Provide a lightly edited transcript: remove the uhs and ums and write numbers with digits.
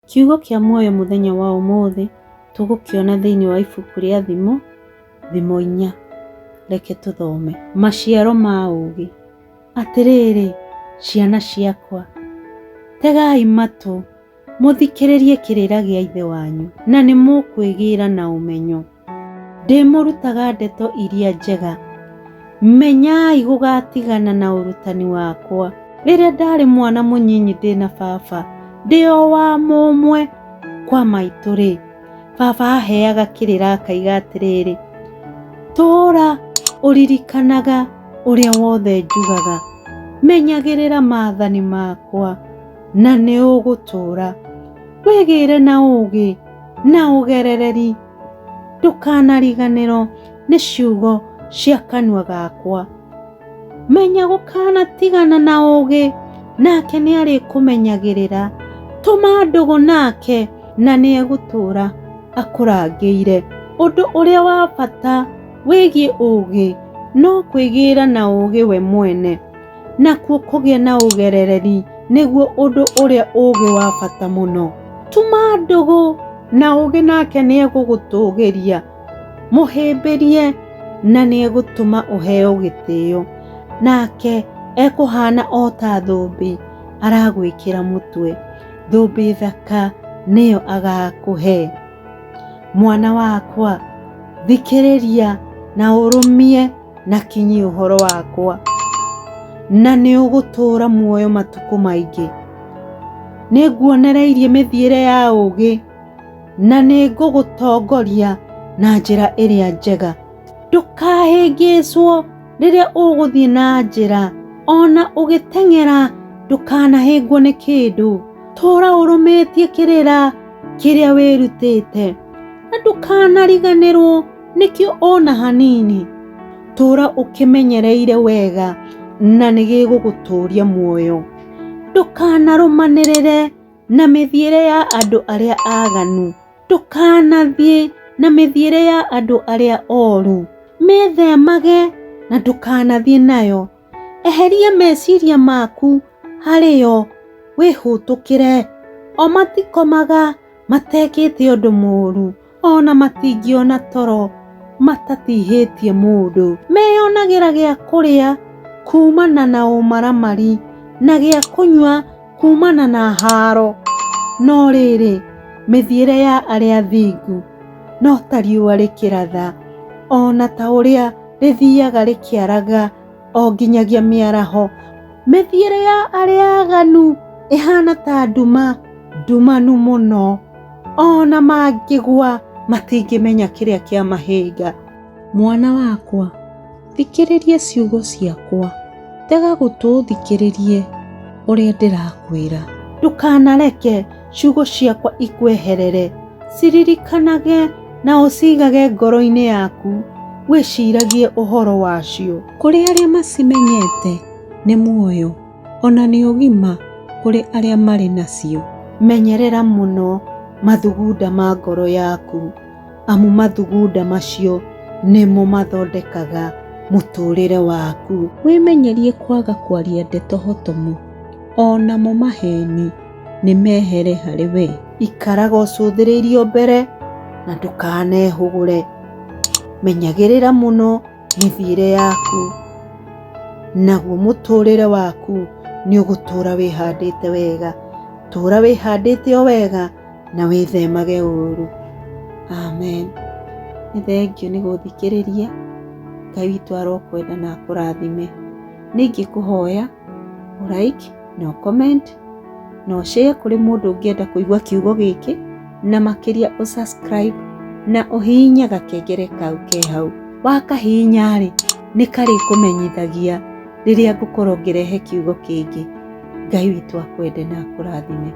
Kiugo kĩa muoyo mũthenya wa ũmũthĩ tũgũkĩona thĩinĩ wa ibuku rĩa Thimo, Thimo 4. Reke tũthome. Maciaro ma ũũgĩ. Atĩrĩrĩ, ciana ciakwa, tegai matũ mũthikĩrĩrie kĩrĩra gĩa Ithe wanyu, na nĩmũkwĩgĩĩra na ũmenyo. Ndĩmũrutaga ndeto iria njega, menyai gũgatigana na ũrutani wakwa. Rĩrĩa ndaarĩ mwana mũnyinyi ndĩ na baba, ndĩ o wa mũmwe kwa maitũ-rĩ, baba aheaga kĩrĩra akaiga atĩrĩrĩ, tũũra ũririkanaga ũrĩa wothe njugaga, menyagĩrĩra maathani makwa, na nĩũgũtũũra. Wĩgĩĩre na ũũgĩ na ũgerereri, ndũkanariganĩrwo nĩ ciugo cia kanua gakwa. Menya gũkanatigana na ũũgĩ, nake nĩarĩkũmenyagĩrĩra. Tũma ndũgũ nake, na nĩegũtũũra akũrangĩire. Ũndũ ũrĩa wa bata wĩgiĩ ũũgĩ no kwĩgĩĩra na ũũgĩ we mwene, nakuo kũgĩa na ũgerereri nĩguo ũndũ ũrĩa ũũgĩ wa bata mũno. Tuma ndũgũ na ũũgĩ nake nĩegũgũtũũgĩria, mũhĩmbĩrie na nĩegũtũma ũheo gĩtĩo, nake ekũhaana o ta thũmbĩ aragwĩkĩra mũtwe, thũmbĩ thaka nĩyo agakũhe. Mwana wakwa, thikĩrĩria na ũrũmie na kinyi ũhoro wakwa, na nĩũgũtũũra muoyo matukũ maingĩ. Nĩnguonereirie mĩthiĩre ya ũũgĩ, na nĩngũgũtongoria na njĩra ĩrĩa njega. Ndũkahĩngĩcwo rĩrĩa ũgũthiĩ na njĩra, ona ũgĩteng'era ndũkanahĩngwo nĩ kĩndũ. Tũũra ũrũmĩtie kĩrĩra kĩrĩa wĩrutĩte, na ndũkanariganĩrwo nĩkĩo ona hanini. Tũũra ũkĩmenyereire wega, na nĩgĩgũgũtũũria muoyo. Ndũkanarũmanĩrĩre na mĩthiĩre ya andũ arĩa aganu, ndũkanathiĩ na mĩthiĩre ya andũ arĩa oru. Mĩthemage na ndũkanathiĩ nayo. Eheria meciria maku harĩ yo, wĩhũtũkĩre. O matikomaga matekĩte ũndũ mũũru, ona matingĩona toro matatihĩtie mũndũ. Meyonagĩra gĩa kũrĩa kuumana na ũmaramari, na gĩa kũnyua kuumana na haaro. No rĩrĩ, mĩthiĩre ya arĩa athingu no ta riũa rĩkĩratha, ona ta ũrĩa rĩthiaga rĩkĩaraga o nginyagia mĩaraho. Mĩthiĩre ya arĩa aganu ĩhaana ta nduma ndumanu mũno, ona mangĩgwa matingĩmenya kĩrĩa kĩamahĩnga. Mwana wakwa, thikĩrĩria ciugo ciakwa, tega gũtũ ũthikĩrĩrie ũrĩa ndĩrakwĩra. Ndũkanareke ciugo ciakwa ikweherere, ciririkanage na ũcigage ngoro-inĩ yaku, wĩciragie ũhoro wacio. Kũrĩ arĩa macimenyete nĩ muoyo, o na nĩ ũgima kũrĩ arĩa marĩ nacio. Menyerera mũno mathugunda ma ngoro yaku, amu mathugunda macio nĩmo mathondekaga mũtũũrĩre waku. Wĩmenyerie kwaga kwaria ndeto hotomu, o namo maheeni nĩmehere harĩ wee. Ikaraga ũcũthĩrĩirie mbere na ndũkanehũgũre. Menyagĩrĩra mũno mĩthiĩre yaku, naguo mũtũũrĩre waku nĩũgũtũũra wĩhandĩte wega. Tũũra wĩhandĩte o wega na wĩthemage ũũru. Amen. Nĩ thengiũ nĩ gũthikĩrĩria. Ngai witũ arokwenda na akũrathime. Nĩ ingĩkũhoya ũ like na ũ comment na ũ share kũrĩ mũndũ ũngĩenda kũigua kiugo gĩkĩ, na makĩria ũ subscribe na ũhihinye gakengere kau ke hau. Wakahihinya rĩ, nĩ karĩkũmenyithagia rĩrĩa ngũkorwo ngĩrehe kiugo kĩngĩ. Ngai witũ akwende na akũrathime.